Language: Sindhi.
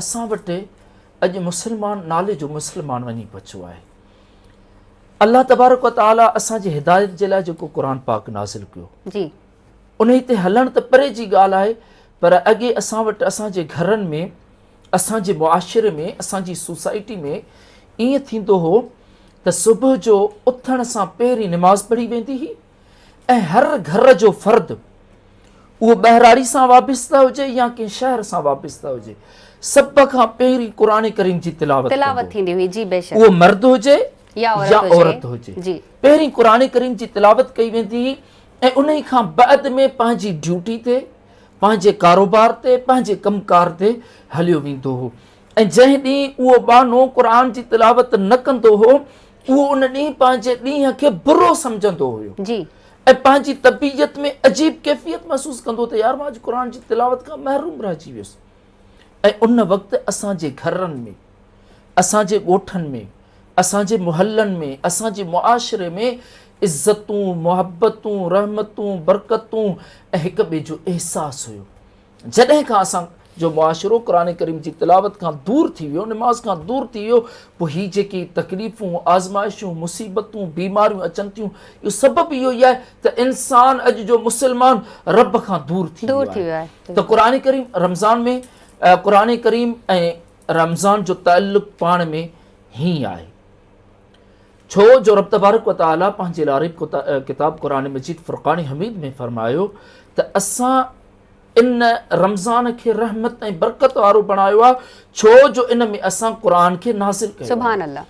اسان وٽ اڄ مسلمان نالي جو مسلمان وڃي بچو آهي. الله تبارڪ و تعالي اسان جي هدايت جي لاء جيڪو قرآن پاڪ نازل ڪيو جي انهي تي هلڻ ته پري جي ڳالهه آهي پر اڳي اسان وٽ اسان جي گهرن ۾ اسان جي معاشري ۾ اسان جي سوسائٽي ۾ ائين ٿيندو هو ته صبح جو اٿڻ سان پهرين نماز پڙهي ويندي هئي ۽ هر گهر جو فرد اهو ٻهراڙي سان وابسته هجي يا ڪنهن شهر سان وابسته هجي سڀ کان پهرين قرآن ڪريم جي تلاوت تلاوت ٿيندي هئي جي بيشڪ اهو مرد هجي يا عورت هجي جي پهرين قرآن ڪريم جي تلاوت ڪئي ويندي هئي ۽ انهي کان بعد ۾ پنهنجي ڊيوٽي تي پنهنجي ڪاروبار تي پنهنجي ڪم ڪار تي هليو ويندو هو ۽ جنهن ڏينهن اهو ٻانهو قرآن جي تلاوت نه ڪندو هو اهو ان ڏينهن پنهنجي ڏينهن کي برو سمجهندو هيو جي. ۽ پنهنجي طبيعت ۾ عجيب ڪيفيت محسوس ڪندو هو ته يار مان اڄ قرآن جي تلاوت کان محروم رهجي ويس ۽ ان وقت اسان جي گهرن ۾ اسان جي ڳوٺن ۾ اسان جي محلن ۾ اسان جي معاشري ۾ عزتون محبتون رحمتون برڪتون ۽ هڪ ٻئي جو احساس هيو جڏهن کان اسان جو معاشرو قرآن ڪريم جي تلاوت کان دور ٿي ويو، نماز کان دور ٿي ويو، پوء هي جيڪي تڪليفون، آزمائشون، مصيبتون، بيماريون اچن ٿيون، اهو سبب اهو ئي آهي ته انسان اڄ جو مسلمان رب کان دور ٿي ويو آهي. ته قرآن ڪريم رمضان ۾ قرآن ڪريم ۽ رمضان جو تعلق پاڻ ۾ هيئن آهي. ڇو جو رب تبارڪ و تعاليٰ پنهنجي لاريب ڪتاب قرآن مجيد فرقان حميد ۾ فرمايو ته اسان ان رمضان کي رحمت ۽ برڪت وارو بڻايو آهي ڇو جو ان ۾ اسان قرآن کي نازل ڪيو سبحان الله.